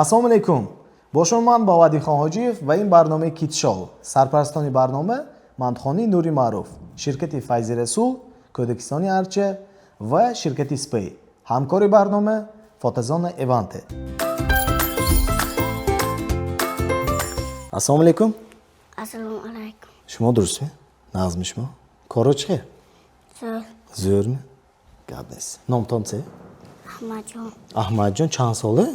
Ассалому алайкум. Бо шумо ман Боваддинхон Ҳоҷиев ва ин барномаи Kids Show. Сарпарастони барнома Мандхонии Нури Маъруф, ширкати Файзи Расул, Кӯдакистони Арча ва ширкати Спей. Ҳамкори барнома Фотозона Эванте. Ассалому алайкум. Ассалому алайкум. Шумо дурустми? Нағзми шумо? Коро чӣ хел? Зӯр. Зӯрми? Гап нест. Номтон це? Аҳмадҷон. Аҳмадҷон чанд сола?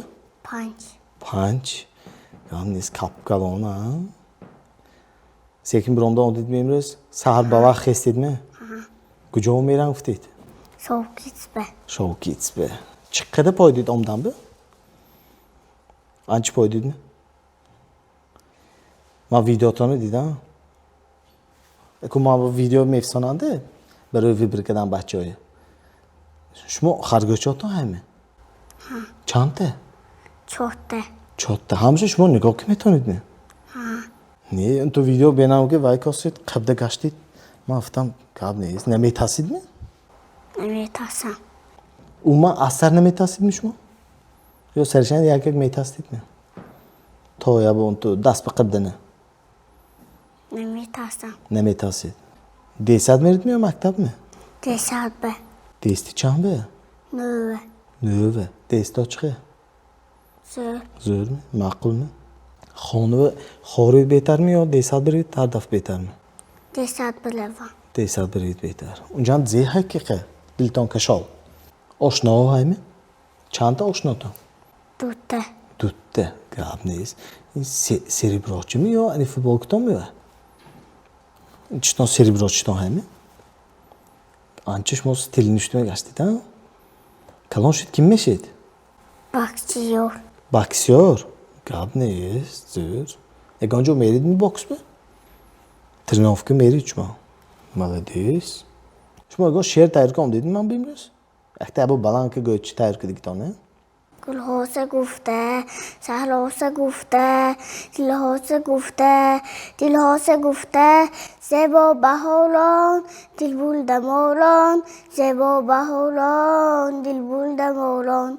5. 5. Гап нест, капкалона. Секин биромда омдидми имрӯз? Саҳар ба вақт хестидми? Куҷо мерам гуфтед? Шовкитсбе. Шовкитсбе. Чӣ қадар пойдид омданбе? Анча пойдидми? Ман видеотонро дидам. Ку ман видео мефисонанде барои выбор кардан бачаҳое. Шумо харгӯшчотон ҳаме? Чандта? Чорта. Чорта. Ҳамаша шумо нигоҳ ки метавонед? Не, ту видео бенам ки вай косид, қабда гаштид. Ман гуфтам, гап нест. Наметарсидми? Наметарсам. Умуман аз сар наметарсидми шумо? Ё саришан як як метарсидми? То ябон ту даст ба қабдана. Наметарсам. Наметарсид. Десад меридми ё мактабми? Десадбе. Дести чанд бе? Нӯве. Нӯве. Десто чӣ хел? Зӯр. Зӯрми? Маъқулми? Хонава хорид беҳтарми ё десад бирид ҳар дафъ беҳтарми? Десад биравам. Десад бирид беҳтар. Унҷам зе ҳақиқа? Дилтон кашол. Ошно ҳайми? Чандта ошнотон? Дута. Дута. Гап нест. Ин сереброчими ё ани футболкатон мева? Читон сереброчитон ҳайми? Анча шумо стили нуштуме гаштид, а? Калон шуд ким мешед? Боксёр. Боксёр? Гап нест, зӯр. Ягон ҷо меридми бокс бе? Тренировка мерид шумо? Молодец. Шумо ягон шеър тайёр кардам дидем ман бимрӯз? Якта ябо баланд ки гӯед чӣ тайёр кардагитон, не? Гулҳоса гуфта, саҳроса гуфта, дилҳоса гуфта, дилҳоса гуфта, зебо баҳорон, дилбул даморон, зебо баҳорон, дилбул даморон,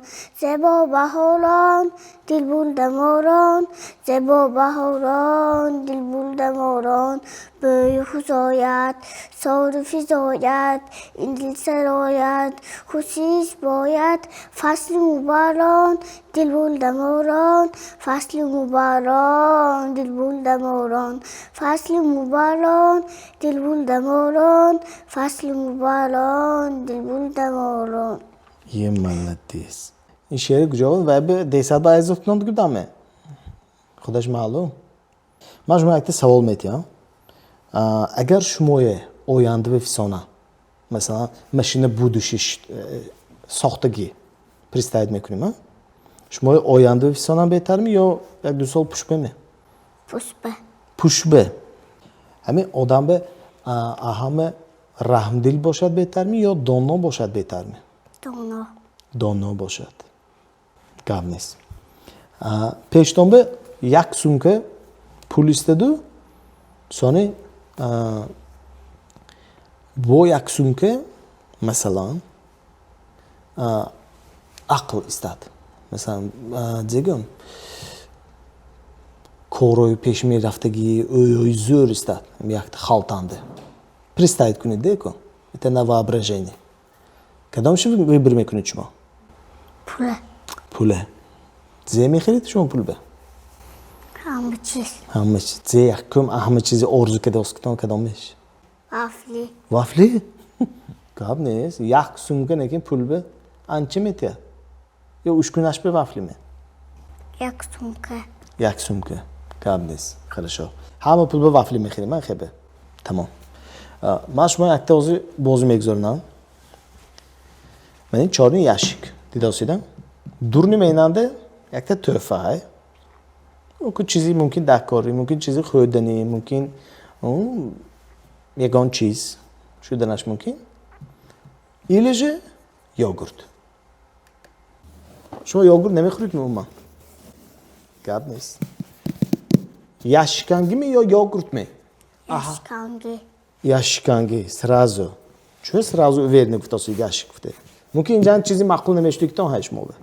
зебо баҳорон, дилбул даморон, зебо баҳорон, дилбул даморон, бӯи хуш ояд, сору физояд, ин дил сарояд, хушиш бояд, фасли муборон, дилбул даморон, фасли муборон, дилбул даморон, фасли муборон, дилбул даморон, фасли муборон, дилбул даморон. Е молодец. Ин шеъри куҷо буд? Вай бе десад ба айзофтон гудаме? Худаш маълум. Ман шумо якта савол метиҳам. Агар шумое оянда бифисона, масалан, машина будущий сохтагӣ представить мекунем, шумои оянда бифисона беҳтарми ё як ду сол пушбеме? Пушбе. Пушбе. Ҳамин одам бе ҳама раҳмдил бошад беҳтарми ё доно бошад беҳтарми? Доно. Доно бошад. Гап нест. Пештон бе як сумка пул истаду, сони бо як сумка масалан ақл истад. Масалан, зегӯм, корҳои пеш мерафтагӣ, ӯёи зӯр истад, якта халтанде. Представить кунед, деку. Это на воображение. Кадомшо выбор мекунед шумо? Пуле. Пуле. Зе мехарид шумо пул бе? Ҳама чиз. Ҳама чиз. Зе якум ҳама чизи орзу карда оскитон кадомеш? Вафли. Вафли? Гап нест. Як сумка некин пул бе анча метиҳад? Ё ушкунаш бе вафли ме? Як сумка. Як сумка. Гап нест. Хорошо. Ҳама пул бе вафли мехарем, ман хебе. Тамом. Ман шумо якта ҳозир бозӣ мегузаронам. Ман ин чорни ящик дидосидам. Дурни менанде якта тӯҳфа ҳай. Ку чизи мумкин дакорӣ, мумкин чизи хӯрданӣ, мумкин ягон чиз шуданаш мумкин. Или же йогурт. Шумо йогурт намехӯред умуман? Гап нест. Ящикангими ё йогуртми? Ящиканги. Ящиканги, сразу. Чун сразу уверенно гуфтасу ящик гуфте? Мумкин инҷа чизи маъқул намешудигитон ҳай шумо бе.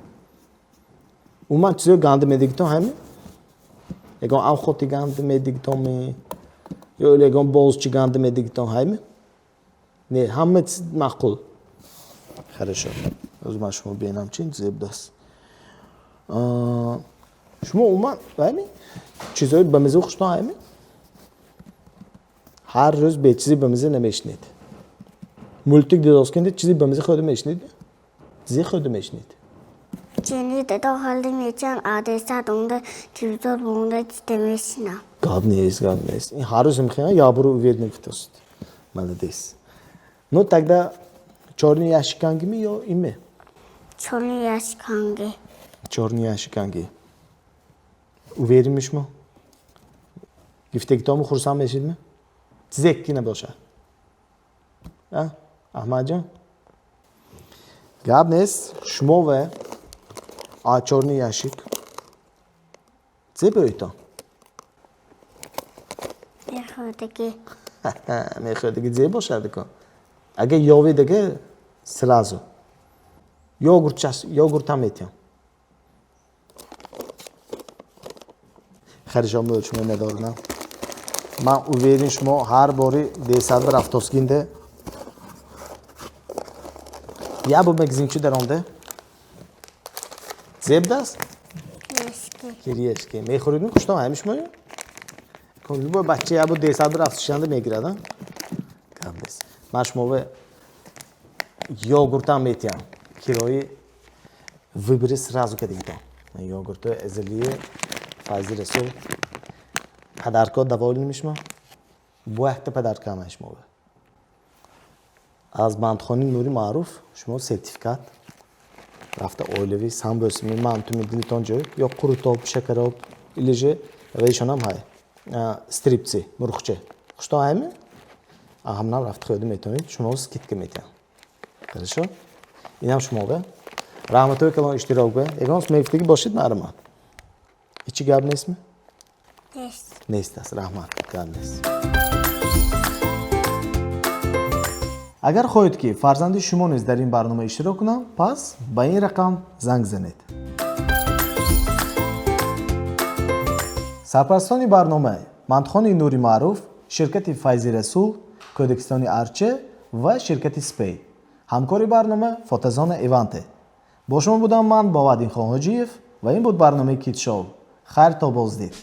Умуман чизои ганда медигитон ҳами? Ягон авхоти ганда медигитонми? Ё ягон бозчи ганда медигитон ҳайми? Не, ҳама чиз маъқул. Хорошо. Оз ман шумо бинам, чи зебдаст. Шумо умуман ҳайми? Чизои бамиза хуштон ҳайми? Ҳар рӯз бечизи бамиза намешунед. Мультик дидоскинда чизи бамиза хӯрда мешунед? Чизе хӯрда мешунед? Чини дадо ҳалли мечан адесад онда телевизор бонда дида мешинам. Гап нест, гап нест. Ин ҳар рӯз мехоҳам ябуру уверенный гуфтаст. Молодец. Ну тогда чёрный ящик ангими ё име? Чёрный ящик анги. Чёрный ящик анги. Уверен ми шумо? Гифтагитому хурсанд мешидми? Чизе ки набошад. А? Аҳмадҷон? Гап нест. Шумо ва а чёрный ящик. Зе бӯйтон? Мехӯрдагӣ. Мехӯрдагӣ зе бошад ко? Агар ёвед ага сразу. Йогурт час, йогурт ҳам метиҳам. Хорошо, мӯл шумо надорам. Ман уверен, шумо ҳар бори десад ба рафтоскинде я бо магазинчи даронде зебдаст? Кирешки. Кириешки. Мехӯридми хуштон ҳами шумо? Любой бача я бо десад ба рафтошанда мегирад, а? Гап нест. Ман шумо ба йогуртам метиҳам. Кирои выбори сразу кадигитон. Йогуртои азалии Файзи Расул. Подарка довольны ми шумо? Бо якта подарка ама шумо. Аз бандхони Нури Маъруф шумо сертификат рафта оилавӣ самбӯсими мантуми дилитон ҷой ё қурутоб, шакароб или же вайшонам ҳай. Стрипси, мурғча. Хуштон ҳайми? Ҳамнам рафта хӯрда метавонед, шумо скидка метиҳам. Хорошо? Инам шумо ба. Раҳматои калон иштирок ба. Ягон мегуфтагӣ бошед марҳамат. Ҳечи гап нестми? Нест. Нест аст, раҳмат, гап нест. Агар хоҳед, ки фарзанди шумо низ дар ин барнома иштирок кунам, пас ба ин рақам занг занед. Сарпарастони барнома мантхони Нури Маъруф, ширкати Файзи Расул, Кӯдакистони Арча ва ширкати Спей. Ҳамкори барнома фотозона Иванте. Бо шумо будам ман, Бовадин Хонҳоҷиев, ва ин буд барномаи Кидшоу. Хайр то боздид.